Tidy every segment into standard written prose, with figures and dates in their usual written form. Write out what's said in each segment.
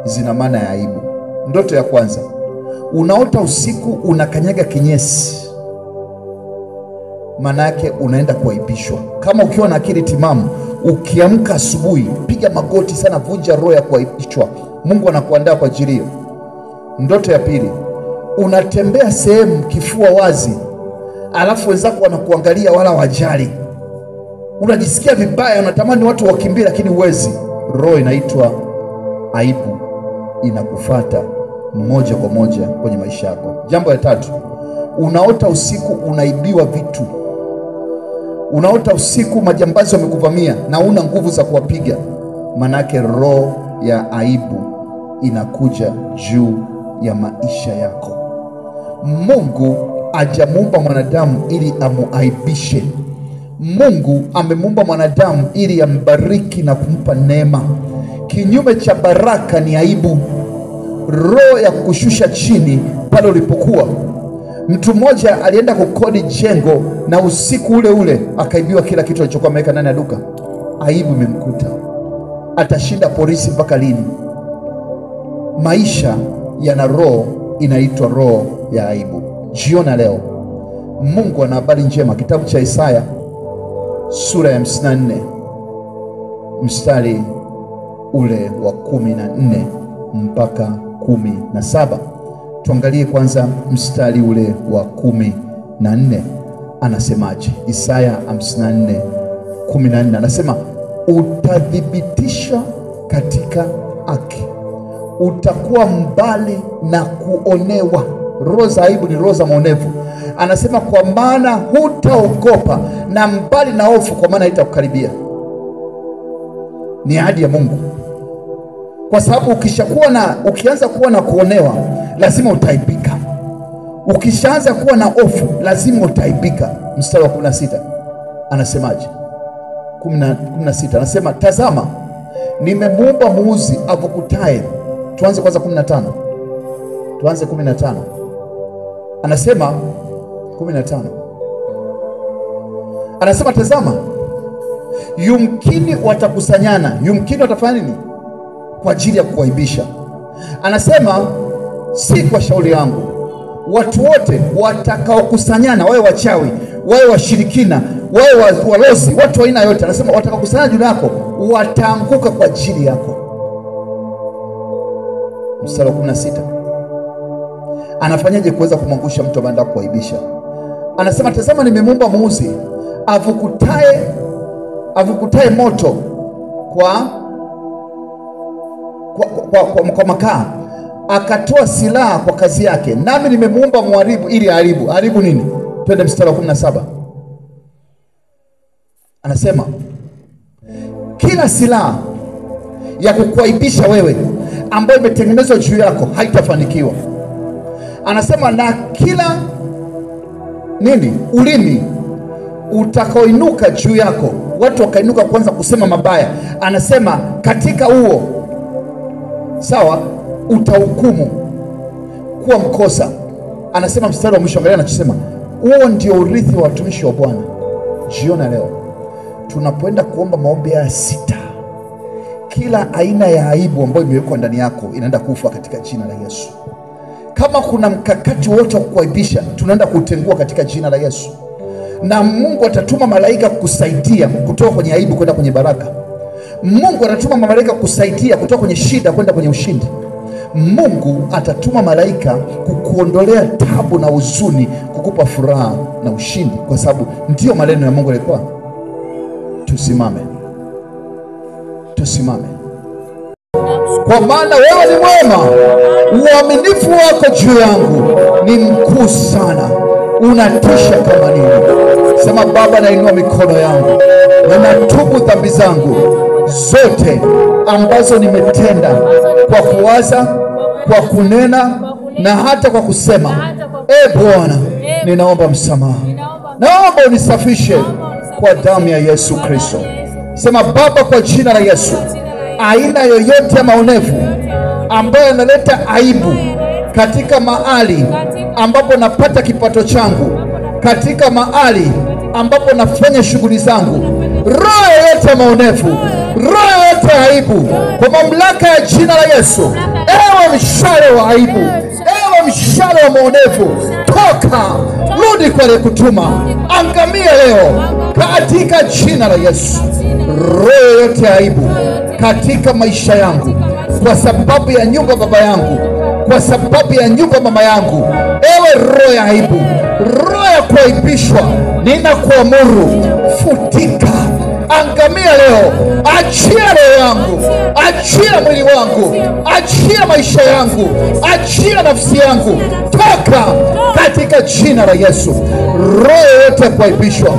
zina maana ya aibu. Ndoto ya kwanza, unaota usiku unakanyaga kinyesi, maana yake unaenda kuaibishwa. Kama ukiwa na akili timamu, ukiamka asubuhi, piga magoti sana, vunja roho ya kuaibishwa. Mungu anakuandaa kwa ajili hiyo. Ndoto ya pili, unatembea sehemu kifua wazi, alafu wenzako wanakuangalia wala wajali. Unajisikia vibaya, unatamani watu wakimbie lakini huwezi. Roho inaitwa aibu inakufuata moja kwa moja kwenye maisha yako. Jambo la tatu, unaota usiku unaibiwa vitu. Unaota usiku majambazi wamekuvamia na una nguvu za kuwapiga. Manake roho ya aibu inakuja juu ya maisha yako. Mungu hajamuumba mwanadamu ili amuaibishe. Mungu amemuumba mwanadamu ili ambariki na kumpa neema. Kinyume cha baraka ni aibu. Roho ya kukushusha chini pale ulipokuwa. Mtu mmoja alienda kukodi jengo na usiku ule ule akaibiwa kila kitu alichokuwa ameweka ndani ya duka. Aibu imemkuta. Atashinda polisi mpaka lini? Maisha yana roho inaitwa roho ya aibu. Jiona leo, Mungu ana habari njema. Kitabu cha Isaya sura ya 54 mstari ule wa 14 mpaka 17. Tuangalie kwanza mstari ule wa 14 anasemaje? Isaya 54:14 anasema, utathibitisha katika haki, utakuwa mbali na kuonewa. Roho za aibu ni roho za maonevu. Anasema kwa maana hutaogopa, na mbali na hofu, kwa maana haitakukaribia. Ni ahadi ya Mungu. Kwa sababu ukianza kuwa na kuonewa, lazima utaibika. Ukishaanza kuwa na hofu, lazima utaibika. Mstari wa 16 anasemaje? 16 anasema, tazama nimemuumba muuzi avukutaye. Tuanze kwanza 15. Tuanze 15. Anasema 15. Anasema tazama, yumkini watakusanyana. Yumkini watafanya nini? Kwa ajili ya kuaibisha. Anasema si kwa shauri yangu. Watu wote watakaokusanyana, wawe wachawi, wawe washirikina, wawe walozi, watu aina yote, anasema watakaokusanyana juu yako wataanguka kwa ajili yako. Mstari wa 16. Anafanyaje kuweza kumwangusha mtu ambaye anataka kuaibisha? Anasema tazama nimemuumba muuzi avukutaye moto kwa makaa, akatoa silaha kwa kazi yake, nami nimemuumba muharibu ili aharibu. Haribu nini? Twende mstari wa 17. Anasema kila silaha ya kukuaibisha wewe ambayo imetengenezwa juu yako haitafanikiwa. Anasema na kila nini? Ulimi utakaoinuka juu yako, watu wakainuka kwanza kusema mabaya, anasema katika huo sawa utahukumu kuwa mkosa. Anasema mstari wa mwisho, angalia anachosema, huo ndio urithi wa watumishi wa Bwana. Jiona leo tunapoenda kuomba maombi ya 6, kila aina ya aibu ambayo imewekwa ndani yako inaenda kufa katika jina la Yesu. Kama kuna mkakati wote wa kukuaibisha, tunaenda kutengua katika jina la Yesu. Na Mungu atatuma malaika kukusaidia kutoka kwenye aibu kwenda kwenye baraka. Mungu atatuma malaika kukusaidia kutoka kwenye shida kwenda kwenye ushindi. Mungu atatuma malaika kukuondolea tabu na huzuni, kukupa furaha na ushindi, kwa sababu ndio maneno ya Mungu yalikuwa. Tusimame. Tusimame. Kwa maana wewe ni mwema, uaminifu wako juu yangu ni mkuu sana, unatisha kama nini. Sema Baba, nainua mikono yangu, ninatubu dhambi zangu zote ambazo nimetenda kwa kuwaza, kwa kunena na hata kwa kusema. E Bwana, ninaomba msamaha, naomba unisafishe kwa damu ya Yesu Kristo. Sema Baba, kwa jina la Yesu, aina yoyote ya maonevu ambayo yanaleta aibu katika mahali ambapo napata kipato changu, katika mahali ambapo nafanya shughuli zangu, Roho yoyote ya maonevu, roho yoyote ya aibu, kwa mamlaka ya jina la Yesu, ewe mshale wa aibu, ewe mshale wa maonevu, toka, rudi kwa aliyekutuma, angamia leo katika jina la Yesu. Roho yoyote ya aibu katika maisha yangu, kwa sababu ya nyumba baba yangu, kwa sababu ya nyumba mama yangu, ewe roho ya aibu, roho ya kuaibishwa, ninakuamuru futika, angamia leo. Achia roho yangu, achia mwili wangu, achia maisha yangu, achia nafsi yangu, toka katika jina la Yesu. Roho yoyote ya kuaibishwa,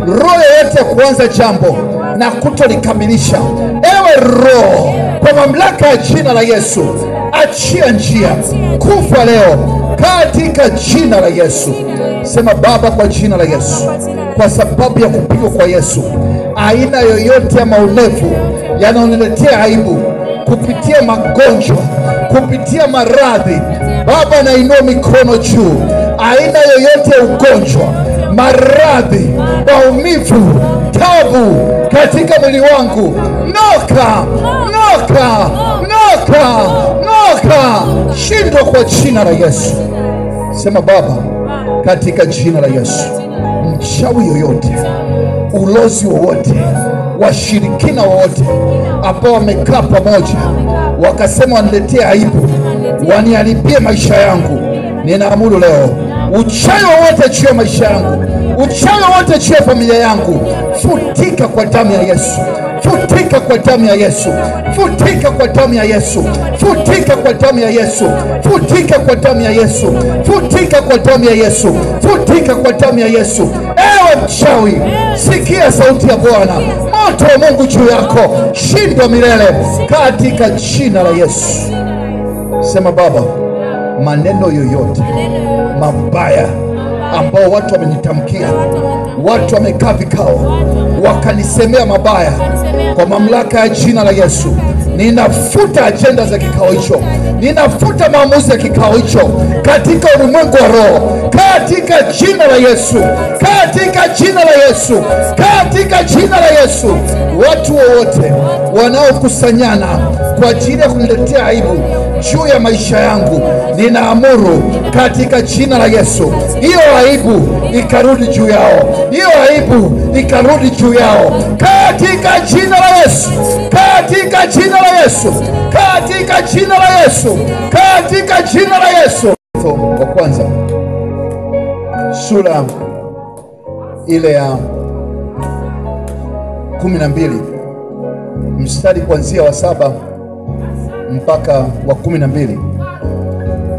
roho yoyote ya kuanza jambo na kutolikamilisha, ewe roho, kwa mamlaka ya jina la Yesu, achia njia, kufa leo katika jina la Yesu. Sema Baba, kwa jina la Yesu, kwa sababu ya kupigwa kwa Yesu, aina yoyote ya maonevu yanayoniletea aibu kupitia magonjwa, kupitia maradhi, Baba, nainua mikono juu. Aina yoyote ya ugonjwa, maradhi, maumivu, tabu katika mwili wangu, noka, noka, noka, noka, shindwa kwa jina la Yesu. Sema Baba, katika jina la Yesu, mchawi yoyote, ulozi wowote, washirikina wowote ambao wamekaa pamoja wakasema waniletee aibu, waniharibie maisha yangu, ninaamuru leo uchawi wowote juu ya maisha yangu, uchawi wowote juu ya familia yangu, futika kwa damu ya Yesu, futika kwa damu ya Yesu, futika kwa damu ya Yesu, futika kwa damu ya Yesu, futika kwa damu ya Yesu, futika kwa damu ya Yesu, futika kwa damu ya Yesu. Ewe mchawi, sikia sauti ya Bwana, moto wa Mungu juu yako, shindwa milele katika jina la Yesu. Sema Baba, maneno yoyote mabaya ambao watu wamenitamkia, watu wamekaa vikao wakanisemea mabaya, kwa mamlaka ya jina la Yesu, ninafuta ajenda za kikao hicho, ninafuta maamuzi ya kikao hicho katika ulimwengu wa roho, katika jina la Yesu, katika jina la Yesu, katika jina la Yesu. Watu wowote wanaokusanyana kwa ajili ya kuniletea aibu juu ya maisha yangu, ninaamuru katika jina la Yesu, hiyo aibu ikarudi juu yao, hiyo aibu ikarudi juu yao katika jina la Yesu, katika jina la Yesu, katika jina la Yesu, katika jina la Yesu. Wa kwanza sura ile ya 12 mstari kuanzia wa 7 mpaka wa 12,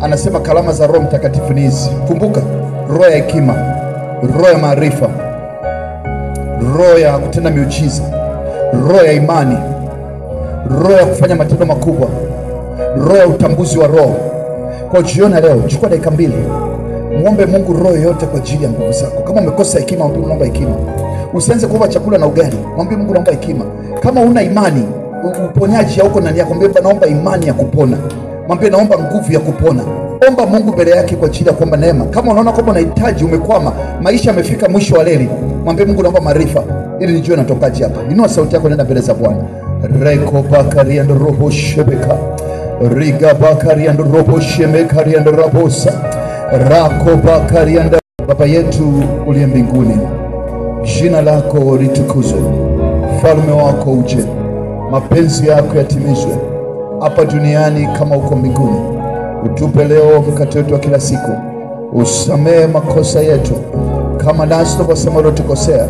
anasema kalama za Roho Mtakatifu ni hizi. Kumbuka, roho ya hekima, roho ya maarifa, roho ya kutenda miujiza, roho ya imani, roho ya kufanya matendo makubwa, roho ya utambuzi wa roho. Kwa jioni leo, chukua dakika 2, muombe Mungu roho yote kwa ajili ya nguvu zako. Kama umekosa hekima, mwambie Mungu naomba hekima. Usianze kuomba chakula na ugali, mwambie Mungu naomba hekima. Kama una imani, uponyaji hauko ndani yako, mwambie naomba imani ya kupona. Mwambie naomba nguvu ya kupona. Omba Mungu mbele yake kwa ajili ya kuomba neema. Kama unaona kwamba unahitaji, umekwama, maisha yamefika mwisho wa reli, mwambie Mungu naomba maarifa ili nijue natokaje hapa. Inua sauti yako, nenda mbele za Bwana. Reko bakaria ndo robo shebeka. Riga bakaria ndo robo shemekaria ndo rabosa. Rako bakaria ndo. Baba yetu uliye mbinguni, jina lako litukuzwe, ufalme wako uje, mapenzi yako yatimizwe hapa duniani kama uko mbinguni. Utupe leo mkate wetu wa kila siku, usamehe makosa yetu kama nasi tunavyosema waliotukosea,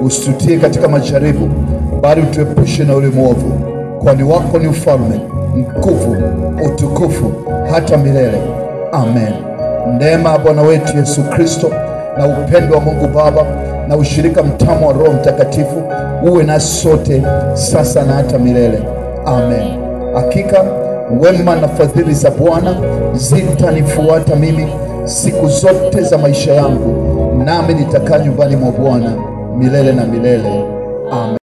usitutie katika majaribu, bali utuepushe na ule mwovu, kwani wako ni ufalme, nguvu, utukufu hata milele. Amen. Neema ya Bwana wetu Yesu Kristo na upendo wa Mungu Baba na ushirika mtamu wa Roho Mtakatifu uwe na sote sasa na hata milele. Amen. Hakika wema na fadhili za Bwana zitanifuata mimi siku zote za maisha yangu, nami nitakaa nyumbani mwa Bwana milele na milele. Amen.